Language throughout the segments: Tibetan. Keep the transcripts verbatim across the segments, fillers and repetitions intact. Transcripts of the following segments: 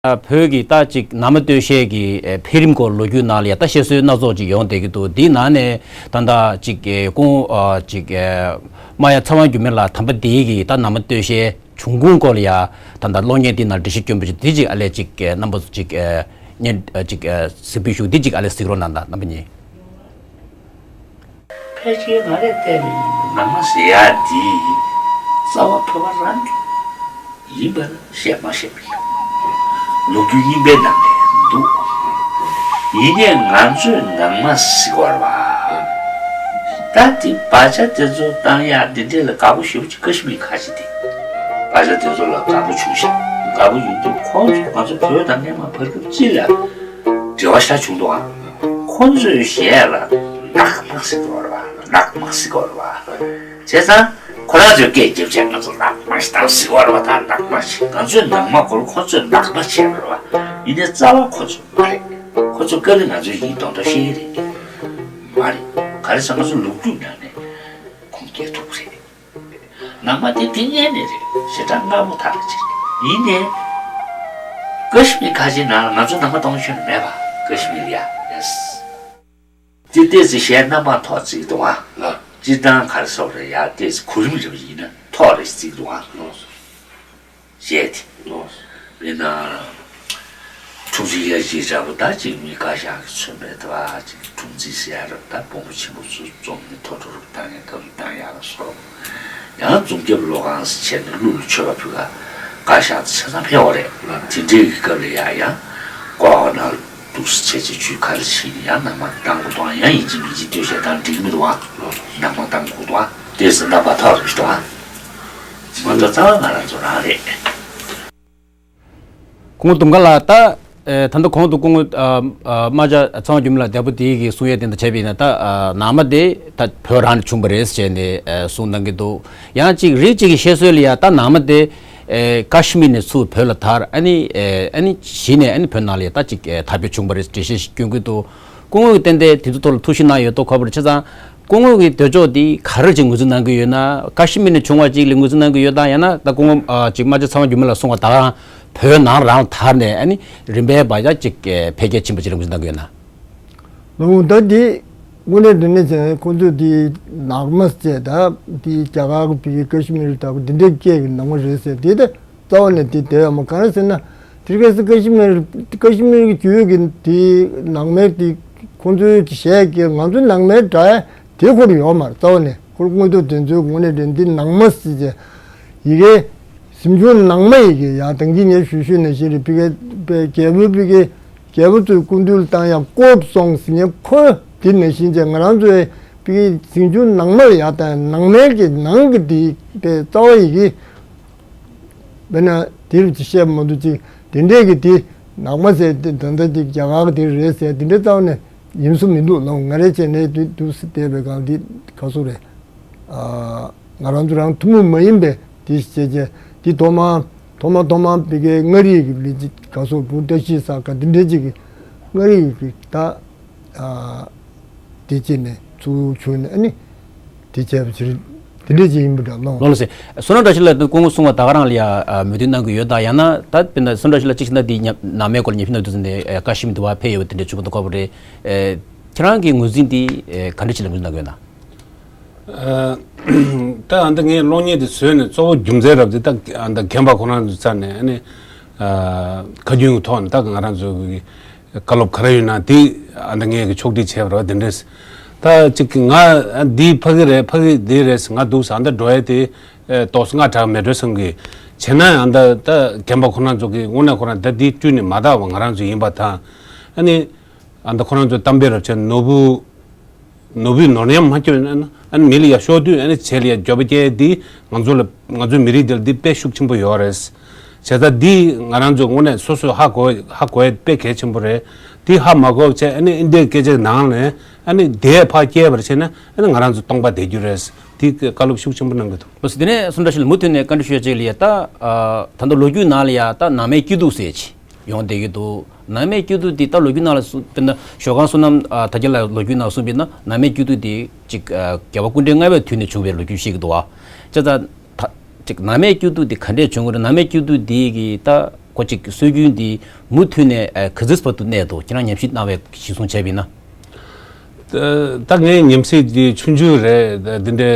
བོད་ཀྱི་ད་ཅིག་ནང་མ་སྟོད་གཞས་ཀྱི་འཕེལ་རིམ་སྐོར་ལོ་རྒྱུས་ནང་ལ་ཡ་ད་བཤད་སྲོལ་སྣ་ཚོགས་ཅིག་ཡོང་བསྡད་ཀྱི་འདུག། འདིའི་ནང་ནས་ད་ལྟ་ཅིག་སྐུ་ངོ་ཅིག་རྨ་ཡ་ཚེ་དབང་འགྱུར་མེད་ལགས་དམ་པ་འདིའི་གི་ད་ནང་མ་སྟོད་གཞས་བྱུང་ཁུངས་སྐོར་ལ་ཡ་ད་ལྟ་གློག་བརྙན་འདི་ནང་འགྲེལ་བཤད་སྐྱོན་པོ་ཅིག་འདི་ཅིག་ཨ་ལས་ཅིག་རྣམ་པ་ཚོ་ཅིག་བརྙན་ཅིག་གཟིགས་འབུལ་ཞུ་འདི་ཅིག་ཨ་ལས་གཟིགས་རོགས་གནང་དང་རྣམ་པ་གཉིས། ཕལ་ཆེར་ང་རས་བལྟས་པའི་ནང་མ་ཟེར་ཡག་འདི་རྩ་བ་བོད་པ་རང་གི་ཡིན་པར་བཤད་མ་ཤེས་པ་ཡིན། ལོ་རྒྱུས་རྙིང་པའི་ནང་ནས་འདུག། ཡིན་ནའི་ང་ཚོས་ནང་མ་ཟེར་བར་བ། ད་དེ་བག་ཆགས་དེ་ཚོ་བཏང་ཡག་འདི་འདྲས་ལ་དགའ་པོ་ཞེ་པོ་ཅིག་ཀ་ཤི་མིར་ཁ་ཆེ་དེ། བག་ཆགས་དེ་ཚོ་ལ་དགའ་པོ་བྱུང་ཤག། དགའ་པོ་ཡིན་དུས་ཁོང་ཚོས་ང་ཚོ་བོད་དང་སྔོན་མ་བར་སྐབས་སྤྱི་ལ་འབྲེལ་བ་ཤ་བྱུང་འདུག་ཨ། ཁོང་ཚོའི་གཞས་ལ་ནག་མ་ཟེར་གྱི་ཡོད་རེད་བ། ནག་མ་ཟེར་གྱི་ཡོད་རེད་བ། བྱས་ཙང་ཁོ་རང་ཚོས་སྐད་རྒྱབ་བྱས་ང་ཚོ་ནག་མ་ཞིག་དང་ཟེར་གྱི་ཡོད་རེད་བ། ད་ནག་མ་ཞིག་ང་ཚོས་ནག་མ་གོ་ཁོ་ཚོས་ནག་མ་བྱས་པ་རེད་བ། ཡིན་ནའི་རྩ་བ་ཁོ་ཚོ་མ་རེད། ཁོ་ཚོ་ཀ་ལི་ང་ཚོའི་ཡིན་མདོག་མདོག་བཤད་ཀྱི་རེད། མ་རེད། ག་རེ་ཟེར་ང་ཚོ་ལོ་རྒྱུས་ནང་ནས་ཁུངས་སྐྱེལ་ཐུབ་རེད། ནང་མ་དེ་དེ་སྔོན་ནས་རེད། ཞེ་དྲག་སྔ་མོ་ཐག་ཆོད་རེད། ཡིན་ནའི་ཀ་ཤི་མིར་ཁ་ཆེའི་ནང་ལ་ང་ཚོ་ནང་མ་གཏོང་ཤེས་མེད་པ། ཀ་ཤི་མིར་ཡ་ཡེས། དེ་ཏོག་ཙམ་གཞས་རྣམ་པ་ཐོག་བརྩི་གི་འདུག་ཨ། ལགས། སྤྱིར་བཏང་ག་རེ་ཟེར་དགོས་རེད་ཡ། ཏོག་ཙམ་གོ་རིམ་རེ་བ་ཡིན་ན་ཐོག་རེ་བརྩི་གི་འདུག་ཨ། ལགས། གཞས་དེ། ལགས། དཔེར་ན། འཁྲུངས་ཆུ་ཡ་གཅིག་འདྲ་པོ་ད་ཅིག་མི་བཀའ་ཤག་གིས་མཚོན་པའི་ད་ཅིག་འཁྲུངས་ཚེས་ཟེར་ཡ་རབ་ད་དཔོན་པོ་ཆེན་པོ་ཚོ་འཛོམས་ནས་ཐོ་འགྲོ་རུ་བཏང་ཡ་སྐབས་ལ་བཏང་ཡ་ལ་སོགས། ཡང་རྫོང་རྒྱབ་ལོ་ཁང་ཟེར་བྱས་ནས་གླུ་ལ་མཆོད་པ་ཕུལ་ག་བཀའ་ཤག་ཏུ་ཆ་ཚང་ཕེབས་པ་རེད། དེ་འདྲའི་གི་སྐབས་ལ་ཡ་ཡང་ཀོ་ཨ་ན་འདུག་སེ་བྱས་བྱས་ཇུས་ག་རེ་བྱས་ནས་ཡང་ནང་མ་བཏང་དགོས་འདུག་ཨ། ཡང་ཡིན་གཅིག་མིན་གཅིག་ལྟོས་བཤད་སྟངས་འགྲིག་གི་མི་འདུག་ཨ། ནང་མ་བཏང་དགོས་འདུག་ཨ། ཏོག་ཙམ་རྣམ་པ་ཐོག་རེ་ཞིག་འདུག་ཨ། ང་ཚོ་རྩ་བ་ང་རང་ཚོ་རང་རེད། སྐུ་ངོ་དུང་དཀར་ལགས། ད་ཨེ་ད་ལྟ་གོང་དུ་སྐུ་ངོ་ཨ་ཨ་རྨ་བྱ་ཚེ་དབང་འགྱུར་མེད་ལགས་འདས་པོ་དེའི་གི་གསུང་ཡས་དེ་འདྲ་བྱས་པ་ཡིན་ན། ད་ཨ་ནང་མ་དེ་ད་བོད་རང་ནས་བྱུང་བ་རེད་ཟེར་ནས་ཨ་གསུང་གནང་གི་འདུག། ཡང་ཅིག་རིགས་གཅིག་གི་བཤད་སྲོལ་ལ་ཡ་ད་ནང་མ་དེ་ཨེ་ཀ་ཤི་མིར་ནས་ཚུར་བོད་ལ་དར། ཨ་ནི་ཨེ་ཨ་ནི་གཞི་ནས་ཨ་ནི་བོད་ནང་ལ་ཡ་ད་ཅིག་ཨེ་དར་འཕེལ་བྱུང་བ་རེད་འགྲེལ་བཤད་ཞིག་སྐྱོན་གྱི་འདུག། སྐུ་ངོ་གིས་ཏན་ཏན་དེ་ཚོ་ཐོག་ལ་ཐུགས་ཞིབ་གནང་ཡོད་མདོག་ཁ་པོ་རེད། བྱས་ཙང་སྐུ་ངོ་གི་འདོད་ཕྱོགས་དེ་ག་རེ་ཅིག་ངོས་འཛིན་གནང་གི་ཡོད་ན། ཀ་ཤི་མིར་ནས་བྱུང་བ་ཅིག་ལ་ངོས་འཛིན་གནང་གི་ཡོད་དམ། ཡང་ན་ད་སྐུ་ངོ་ཨ་ཅིག་རྨ་བྱ་ཚེ་དབང་འགྱུར་མེད་ལགས་གསུངས་པ་ད་ག་རང་བོད་ནང་རང་ལ་དར་ནས་ཨ་ནི་རིམ་པས་བ་ཡ་ཅིག་འཕེལ་རྒྱས་ཕྱིན་པ་ཅིག་ལ་ངོས་འཛིན་གནང་གི་ཡོད་ན། ལོ་ད་འདི་དངོས་གནས་དྲང་གནས་བྱས་ན་ཁོང་ཚོས་འདི་ནག་མ་བྱས། ད་འདི་རྒྱ་གར་གྱི་བི་ཀ་ཤི་མིར་ལྟ་བུ་འདི་འདྲའི་སྐད་ཀྱི་ནག་མ་རེད་ཟེར། འདི་ད་རྩ་བ་ནས་འདི་བསྡད་ཡོད་མ། གང་རེད་ཟེར་ན། དེ་ག་སེ་ཀ་ཤི་མིར་ཀ་ཤི་མིར་གྱི་རྒྱུད་ཀྱི་དེ་ནང་མའི་དེ་ཁོང་ཚོའི་གི་གཞས་ཀྱི་ང་ཚོའི་ནང་མའི་སྒྲ་དེ་ཁོར་ཡོད་མ་རེད། རྩ་བ་ནས་ཁོར་དངོས་ཐོག་དེ་ཚོའི་ངོས་ནས་དྲན་འདི་ནང་མ་ཟེར་བྱས་ཡི་གེ་གཟིམ་ཆུང་ནང་མ་ཡི་གེ་ཡང་ད་གིན་ངས་ཞུས་ཞུས་ནང་བཞིན་རེད། བི་ཀའི་པའི་རྒྱལ་པོའི་བི་ཀའི་རྒྱལ་པོ་ཚོའི་སྐུ་མདུན་ལ་བཏང་ཡང་ཀོབ་སོང་ཟེར་ཉེ་ཁོ་དེ་ནང་བཞིན་བྱས་ང་རང་ཚོའི་བི་ཀའི་གཟིམ་ཆུང་ནང་མ་ཡང་ད་ནང་མའི་གི་ནང་གི་དེ་པའི་རྩ་བ་ཡི་གེ། དཔེར་ན་དེ་རུ་ཅིག་བཤད་མ་འདུག་ཅིག་དེ་འདྲས་ཀྱི་དེ་ནག་མ་ཟེར་དེ་ད་ལྟ་དེ་རྒྱ་གར་གྱི་དེ་རེད་ཟེར་དེ་འདྲས་རྩ་བ་ནས་ཡིན་ས་མི་འདུག་ལོ། ང་རེ་བྱས་ནས་དུས་དུས་སུ་བལྟས་པའི་སྒང་དེ་ག་སུ་རེད། ཨ་ང་རང་ཚོ་རང་ཐུན་མོང་མ་ཡིན་པའི་དེ་བྱས་རྗེས་དེ་ཐོག་མ་ཐོག་མ་ཐོག་མ་བི་ཀའི་མངའ་རིས་ཀྱི་ལི་ཅི་ག་སུ་བུ་བཀྲ་ཤིས་ས་ག་དེ་འདྲས་ཅིག་གི་མངའ་རིས་ཀྱི་ད། ཨ་དེ་བྱས་ནས་ཚུར་བྱུང་ནས་ཨ་ནི་དེ་བྱས་པ་ཕྱིར་དེ་འདྲས་ཅིག་ཡིན་པ་འདྲ་ལོ། ལགས་སོ། བསོད་ནམས་བཀྲ་ཤིས་ལགས་སྐུ་ངོ་གསུངས་པ་ད་ག་རང་ལ་ཡ་མོས་མཐུན་གནང་གི་ཡོད་དམ། ཡང་ན་ད་དཔེར་ན་བསོད་ནམས་བཀྲ་ཤིས་ལགས་གཅིག་བྱས་ན་འདི་ཉམས་ནང་མའི་སྐོར་ལ་ཉམས་ཞིབ་གནང་དུས་ཙམ་ནས་ཀ་ཤི་མིར་དུ་བ་ཕེབས་ཡོད་པ་དེ་འདྲས་བྱུང་བ་འདུག་ཁ་པོ་རེད། ཁྱེད་རང་གི་ངོས་འཛིན་འདི་ག་འདྲས་ཅིག་ལ་ངོས་འཛིན་གནང་གི་ཡོད་ན། ད་ཨ་འདི་ངས་གློག་བརྙན་དེ་བཟོས་ནས་གཙོ་བོ་རྒྱུ་མཚན་རབ་དེ་ད་ཨ་འདི་རྒན་པ་ཁོ་རང་ཚོའི་རྩ་ནས་ཨ་ནི་ཁ་རྒྱུན་གྱི་ཐོག་ནས་ད་ང་རང་ཚོ་གི་བཀའ་སློབ་ག་རེ་ཡོད་ན་དེ་ཨ་འདི་ངས་གི་ཕྱོགས་སྒྲིག་བྱས་པ་རེད་བ། དེ་འདྲས་ད་ཅིག་གི་ང་འདི་ཕ་གི་རེད་ཕ་གི་འདི་རེད་ང་འདུག་ས་ཨ་འདི་འགྲོ་ཡས་དེ་ཏོག་ཙམ་སྔ་དྲགས་མེད་འགྲོ་བསམ་གི་བྱས་ན་ཨ་འདི་ད་རྒན་པ་ཁོ་རང་ཚོ་གི་དངོས་གནས་ཁོ་རང་ད་འདི་བསྐྲུན་ནས་མ་དག་པ་ང་རང་ཚོ་ཡིན་པ་དང་ཨ་ནི། ཨ་ད་ཁོ་རང་ཚོ་གཏམ་དཔེ་རབ་བྱས་ནོར་བུ་ནོར་བུས་ནོར་ཉམས་མ་སྐྱོན་ཨ་ནི་མི་ལ་ཡ་ཤོར་དུས་ཨ་ནི་བྱས་ལ་ཡ་འགྱོད་པ་སྐྱེ་འདི་ང་ཚོ་ལ་ང་ཚོའི་མི་རིགས་འདི་ལ་འདི་དཔེ་ཤུགས་ཆེན་པོ་ཡོད་རེད། བྱས་ཙང་འདི་ང་རང་ཚོ་དངོས་གནས་སོ་སོས་ཧ་གོ་ཧ་གོ་ཡ་དཔེ་གལ་ཆེན་པོ་རེད། འདི་ཧ་མ་གོ་བྱས་ཨ་ནི་འདི་སྐད་ཆ་ནང་ནས་ཨ་ནི་དེ་ཕར་སྐྱེལ་བར་བྱས་ན་ཨ་ནི་ང་རང་ཚོ་སྟོང་པ་བསྡད་རྒྱུ་རེད། འདི་བཀའ་སློབ་ཤུགས་ཆེན་པོ་གནང་གི་འདུག། ལགས་སོ། དེ་ནས་བསོད་ནམས་བཀྲ་ཤིས་ལགས་མུ་མཐུད་ནས་བཀའ་འདྲི་ཞུ་ཡ་གཅིག་ལ་ཡ་ད་ད་ལྟ་ལོ་རྒྱུས་ནང་ལ་ཡ་ད་ནང་མའི་སྐྱིད་སྡུག་ཟེར་ཅིག་ཡོང་བསྡད་ཀྱི་འདུག། ནང་མའི་སྐྱིད་སྡུག་འདི་ད་ལོ་རྒྱུས་ནང་ལ་གསུངས་དཔེར་ན་ཞོ་སྒང་བསོད་ནམས་ཨ་དར་རྒྱས་ལགས་ལོ་རྒྱུས་ནང་གསུངས་པས་ན་ནང་མའི་སྐྱིད་སྡུག་འདི་ཅིག་ཨ་རྒྱལ་བ་སྐུ་ཕྲེང་ལྔ་པའི་དུས་ནས་བྱུང་བའི་ལོ་རྒྱུས་བཤད་ཀྱི་འདུག་བ། བྱས་ཙང་ད་ཅིག་ནང་མའི་སྐྱིད་སྡུག་འདི་ག་འདྲས་བྱུང་གི་རེད། ནང་མའི་སྐྱིད་སྡུག་འདི་གི་ད་ ཁོ་གཅིག་སྲོལ་རྒྱུན་འདི་མུ་མཐུད་ནས་ཨ་ག་ཚོད་བར་དུ་གནས་འདུག་ཁྱེད་རང་ཉམས་ཞིབ་གནང་བའི་གཞིར་བཟུང་བྱས་པ་ཡིན་ན། ད་ད་ངའི་ཉམས་ཞིབ་འདི་ཆུང་ཆུང་རེད། ད་འདི་འདྲའི་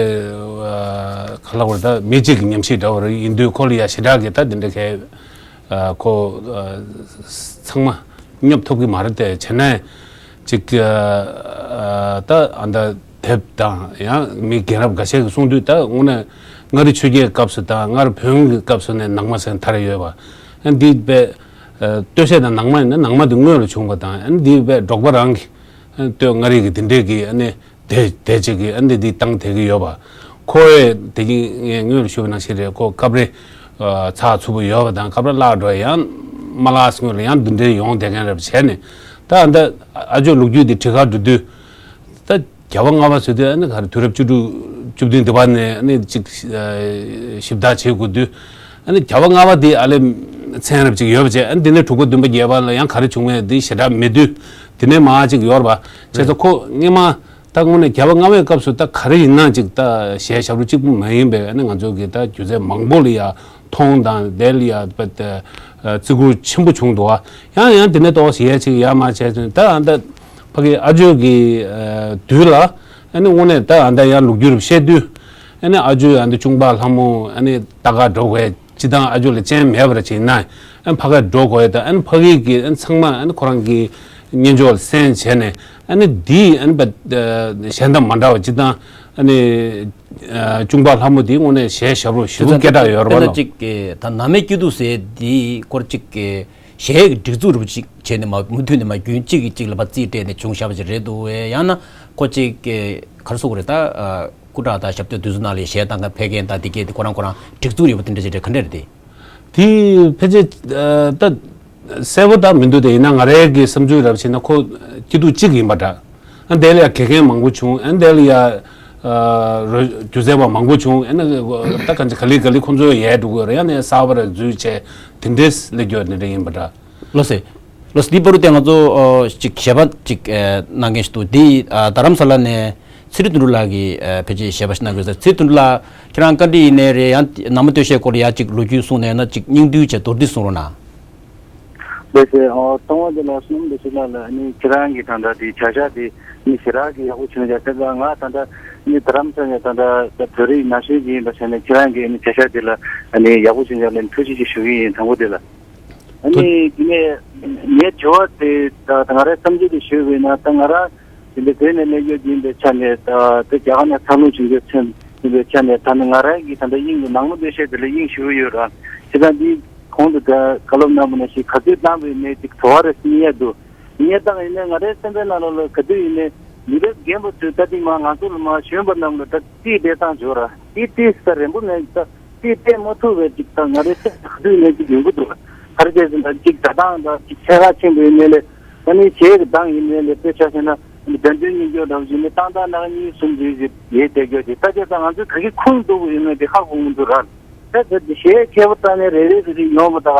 ཨ་ག་ལབ་དགོས་རེད། ད་མི་གཅིག་གི་ཉམས་ཞིབ་འདྲ་བོ་རེད། ཡིན་དུས་ཁོ་ལ་ཡ་ཞེ་དྲག་གི་ད་འདི་འདྲ་གས་ཨ་ཁོ་ཨ་ཚང་མ་སྙོབ་ཐུབ་ཀྱི་མ་རེད་དེ། བྱས་ན་ཅིག་ཨ་ད་ཨ་ད་དེབ་དང་ཡང་མི་རྒན་རབས་འགའ་ཤས་ཀྱིས་གསུང་དུས། ད་དངོས་གནས་མངའ་རིས་ཆོས་རྒྱལ་སྐབས་སུ་དང་སྔར་བོན་གྱི་སྐབས་སུ་ནས་ནང་མ་ཟེར་མཐར་ཡོད་པ། ཨ་འདི་དཔེ་ཨ་སྟོད་གཞས་དང་ནང་མ་ཡིན་ན་ནང་མ་འདི་སྔོན་ལ་བྱུང་བ་དང་། ཨ་འདི་དཔེ་འབྲོག་པ་རང་གི་ཨ་སྟོད་མངའ་རིས་ཀྱི་འདི་འདྲས་ཀྱི་ཨ་ནི་དེ་དེ་ཅིག་གི་ཨ་འདི་འདི་བཏང་བསྡད་ཀྱི་ཡོད་པ། ཁོ་བས་དེ་གི་ངས་སྔོན་ལ་ཞུས་པ་ནང་བཞིན་རེད། ཁོ་སྐབས་རེ་ཨ་ཚགས་ཚུད་པོ་ཡོད་པ་དང་། སྐབས་རེ་བརླག་འགྲོ། ཡང་མ་བརླག་སྔོན་ལ་ཡང་འདི་འདྲས་ཡོང་བསྡད་མཁན་རེད་པ། བྱས་ནས་ད་ཨ་ད་ཨ་ཅོ་ལོ་རྒྱུས་འདི་བྲིས་ཁ་འགྲོ་དུས། ད་རྒྱལ་བ་ལྔ་པ་ཟེར་དུས་ཨ་ནི་ག་རེ་དུས་རབས་བཅུ་དྲུག་བཅུ་བདུན་འདི་བ་ནས་ཨ་ནི་ཅིག་ཨ་ཞིབ་ལྟ་བྱེད་དགོས་དུས། ཨ་ནི་རྒྱལ་བ་ལྔ་པ་འདི་ཨ་ལས་མཚན་རབས་ཅིག་ཡོད་པ་བྱས། ཨ་ནི་འདི་ནས་དྲུག་པ་བདུན་པ་བརྒྱད་པ་ལ་ཡང་ག་རེ་བྱུང་བས་འདི་ཞེ་དྲག་མེད་དུས། འདི་ནས་མར་ཅིག་ཡོད་རེད་པ། བྱས་ཙང་ཁོ་སྔོན་མ་ད་དངོས་གནས་རྒྱལ་བ་ལྔ་པའི་སྐབས་སུ་ད་ག་རེ་ཡིན་ན་ཅིག་ད་གཞས་ཞབས་བྲོ་གཅིག་པུ་མ་ཡིན་པའི་ཨ་ནི་ང་ཚོ་གི་ད་སྒྱུ་རྩལ་མང་པོ་ལ་ཡ་མཐོང་དང་། དེ་ལ་ཡ་བརྩི་བཀུར་ཆེན་པོ་བྱུང་འདུག་ཨ། ཡང་ཡང་དེ་ནས་ཏོག་ཙམ་ཡས་ཅིག་ཡར་མར་བྱས་ཚུན་ད་ཨ་ད་ཕ་གི་ཨ་ཇོ་གི་ཨ་དུས་ལ་ཨ་ནི་དངོས་གནས་ད་ཨ་ད་ཡང་ལོ་རྒྱུས་རུ་བཤད་དུས། ཨ་ནི་ཨ་ཇོ་ཨ་ད་གཅུང་པ་ལྷ་མོ་ཨ་ནི་ལྟ་ག་འགྲོ་དགོས། སྤྱིར་བཏང་ཨ་ཇོ་ལ་སྤྱན་མེད་པར་བྱས་ན། ཨ་ནི་ཕ་གིར་འགྲོ་དགོས་ཡ་ད། ཨ་ནི་ཕ་གི་གི་ཨ་ནི་ཚང་མ་ཨ་ནི་ཁོ་རང་གི་སྙན་ཅོར་ལ་གསན་བྱས་ནས། ཨ་ནི་འདི་ཨ་ནི་པ་ཨ་གཞན་དང་མ་འདྲ་བ། སྤྱིར་བཏང་ཨ་ནི་ཨ་གཅུང་པ་ལྷ་མོ་འདི་དངོས་གནས་གཞས་ཞབས་བྲོ་ཞེ་པོ་སྐད་གྲགས་ཡོད་རེད་པ། དཔེར་ན་ལོ། ཅིག་གི་ད་ནམ་མེད་སྐྱིད་སྡུག་ཟེར་འདི་སྐོར་ཅིག་གི་གཞས་ཀྱི་སྒྲིག་འཛུགས་རུ་ཅིག་བྱས་ནས་མ་མུ་མཐུད་ནས་མ་རྒྱུན་གཅིག་གིས་གཅིག་ལ་ཕར་རྩིས་སྤྲད་ནས་བྱུང་བཞག་པ་ཅིག་རེད་འདུག་བས། ཡང་ན་ཁོ་ཅིག་གི་ག་རེ་ཟེར་དགོས་རེད། ད་ཨ་སྐུ་དྲག་དང་ཞབས་སྟོད་དེ་ཚོ་ནང་ལ་གཞས་བཏང་མཁན་ཕལ་སྐད་དང་དེ་སྐད་དེ་ཁོ་རང་ཁོ་རང་སྒྲིག་འཛུགས་ཡོད་པ་དེ་འདྲ་ཅིག་རེད། ག་འདྲ་རེད་དེ། དེ་ཕལ་ཆེར་ཨ་ད་གསལ་པོ་ད་མི་འདུག་སྟེ། ཡིན་ན་ང་རའི་གི་བསམ་ཚུལ་རབ་བྱས་ན་ཁོ་སྐྱིད་སྡུག་གཅིག་ཡིན་པ་འདྲ། ཨ་དེ་ལ་ཡ་དགེ་རྒན་མང་པོ་བྱུང་། ཨ་དེ་ལ་ཡ་ཨ་རོ་སྒྱུ་རྩལ་པ་མང་པོ་བྱུང་། ཨ་ནི་ད་གང་ཅི་ག་ལེ་ག་ལེ་ཁོང་ཚོ་ཡལ་འགྲོ་གི་ཡོད་རེད། ཡང་ནས་གསར་པ་ར་འཛུལ་བྱས་དེ་འདྲས་སླེབས་ཀྱི་ཡོད། དེ་འདྲ་ཡིན་པ་འདྲ། ལགས་སེ། ལགས་སེ། འདི་བར་དུ་དེ་ང་ཚོ་ཨ་ཅིག་ཞལ་པར་ཅིག་ཨ་གནང་མཁན་ཞིག་འདུག་འདི་ཨ་རྡ་རམ་ས་ལ་ནས་ཚེ་རིང་དོན་གྲུབ་ལགས་ཀྱིས་ཨ་ཕལ་ཆེར་ཞལ་པར་ཞིག་གནང་དགོས་ཟེར། ཚེ་རིང་དོན་གྲུབ་ལགས། ཁྱེད་རང་བཀའ་འདྲི་ཡིན་ནའི་རེད། ཡང་ནང་མ་སྟོད་གཞས་སྐོར་ལ་ཡ་ཅིག་ལོ་རྒྱུས་གསུངས་ནས་ན་ཅིག་སྙིང་བསྡུས་བྱས་མདོར་བསྡུས་གསུང་རོགས་གནང་། ལགས་སེ། ཨོ་གསང་བ་འདི་ལ་གསུམ་འདི་ཞིག་ལ་ལ་ནི་ཁྱེད་རང་གི་ད་ལྟ་དེ་བྱ་བཞག་དེ་ནི་ཞེ་དྲག་གི་ཡག་པོ་བྱུང་ཡ། དེ་ལ་ང་ད་ལྟ་ནི་རྡ་རམ་ས་ནས་ད་ལྟ་བོད་རིགས་ན་གཞོན་ཅིག་ཡིན་པ་བྱས་ནས་ཁྱེད་རང་གི་ནི་བྱ་བཞག་དེ་ལ་ནི་ཡག་པོ་བྱུང་ཡ་ལ་ནི་ཐུགས་རྗེ་ཆེ་ཞུ་གི་ཡིན། དང་པོ་དེ་ལ། ཨ་ཐུགས་ནི་དེ་ནས་ངའི་དྲི་བ་དེ་ད་ད་ང་རའི་བསམ་ཚུལ་དེ་ཞུས་པ་ཡིན་ན། ད་ང་རང་དེ་འདྲ་བོད་ནས་སླེབས་ཡོད་ཡིན་པའི་ཆ་ནས། ད་དེ་རྒྱ་གར་ནས་འཚར་ལོངས་བྱུང་རྒྱུ་ཚུན་ཡིན་པའི་ཆ་ནས། ད་ནི་ང་རང་གི་ད་ལྟ་དབྱིངས་ཀྱི་ནང་མ་སྟོད་གཞས་དེ་ལ་དབྱིངས་ཞེ་པོ་ཡོད་ར། བྱས་ཙང་འདི་གོང་དུ་ད་བཀའ་སློབ་གནང་བ་ནང་བཞིན་ག་དུས་བཏང་བ་ཡིན་ནའི་ཅིག་བྲོ་བ་རེ་སྙིང་ཡ་འདུག་སྙིང་ཡ་བཏང་ཡིན་ནའི་ང་རའི་སེམས་པའི་ནང་ལོགས་ལ་ག་དུས་ཡིན་ནའི་མི་རབས་རྒན་པ་ཚོས་ད་ཐེངས་མ་ང་ཚོ་ལ་མ་གཞོན་པ་རྣམས་ལ་ད་རྩིས་སྤྲད་སྟངས་བྱོས་ར། དེ་རྩིས་ས་རན་པོ་མེད། ད་དེ་སྤྲད་མ་ཐུབ་པའི་ཅིག་ད་ང་རའི་སེམས་ག་དུས་ནས་ཅིག་ཡོང་གི་འདུག་ག་རེ་བྱས་ཟིན་ད་ཅིག་སྒྲ་གདངས་ད་ཅིག་ཚད་བཀག་ཆེན་པོ་ཡིན་ནའི་ལས། ད་ནི་གཞས་ཀྱི་གདངས་ཡིན་ནའི་ལས། དཔེ་ཆ་བཞག་ན་བདེན་དོན་སྙན་བརྒྱུད་འདྲ་བོ་ཞིག་ནི་ཏག་ཏག་སྣ་ཁ་གཉིས་གསུམ་ཞིག་ཡོད་བསྡད་རྒྱུ་དེ། ད་བྱས་ཙང་ང་ཚོས་ག་གི་ཁུངས་གཏུགས་ཡོད་མེད་དེ་ཧ་གོ་གི་མི་འདུག་ར། ད་ད་གཞས་ཁྱད་པར་བཏང་ནས་རེ་རེ་རེ་རེ་ཡོང་བ་ད་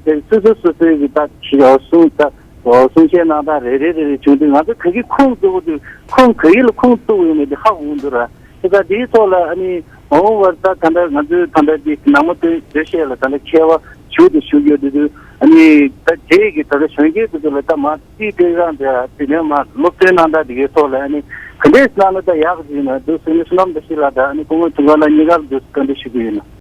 དེ་སོ་སོ་སོ་སོའི་གི་ད་ཕྱི་གསུང་ད་གསུང་བཤད་གནང་སྟངས་རེ་རེ་རེ་རེ་བྱུང་དུས། ང་ཚོས་ག་གི་ཁུངས་གཏུགས་དུས་ཁུངས་ག་གི་ལ་ཁུངས་གཏུགས་ཡོད་མེད་དེ་ཧ་གོ་གི་མི་འདུག་ར། དེ་ལྟར་དེའི་ཐོག་ལ་ཨ་ནི་མ་འོངས་པར་ད་ད་ལྟ་ང་ཚོའི་ད་ལྟ་དེ་ནང་མ་སྟོད་གཞས་ལ་ད་ལྟ་མཁས་པ་ཞུགས་དང་ཞུགས་ཡོད་དུས་དུས། ཨ་ནི་ད་རྗེས་ཀྱི་ད་ལྟ་གཞོན་སྐྱེས་དེ་ཚོ་ལ་ད་མ་རྩིས་སྤྲད་སྟངས་དེ་དེ་ནས་མ་སློབ་སྟོན་གནང་སྟངས་དེ་གའི་ཐོག་ལ་ཨ་ནི་ག་འདྲས་གནང་ན་ད་ཡག་ཅིག་ཡིན་ན་འདུག་ཟེར་ནས་བསོད་ནམས་བཀྲ་ཤིས་ལགས་དང་ཨ་ནི་སྐུ་ངོ་དུང་དཀར་ལགས་གཉིས་ཀར་འདུག་བཀའ་འདྲི་ཞུ་གི་ཡིན།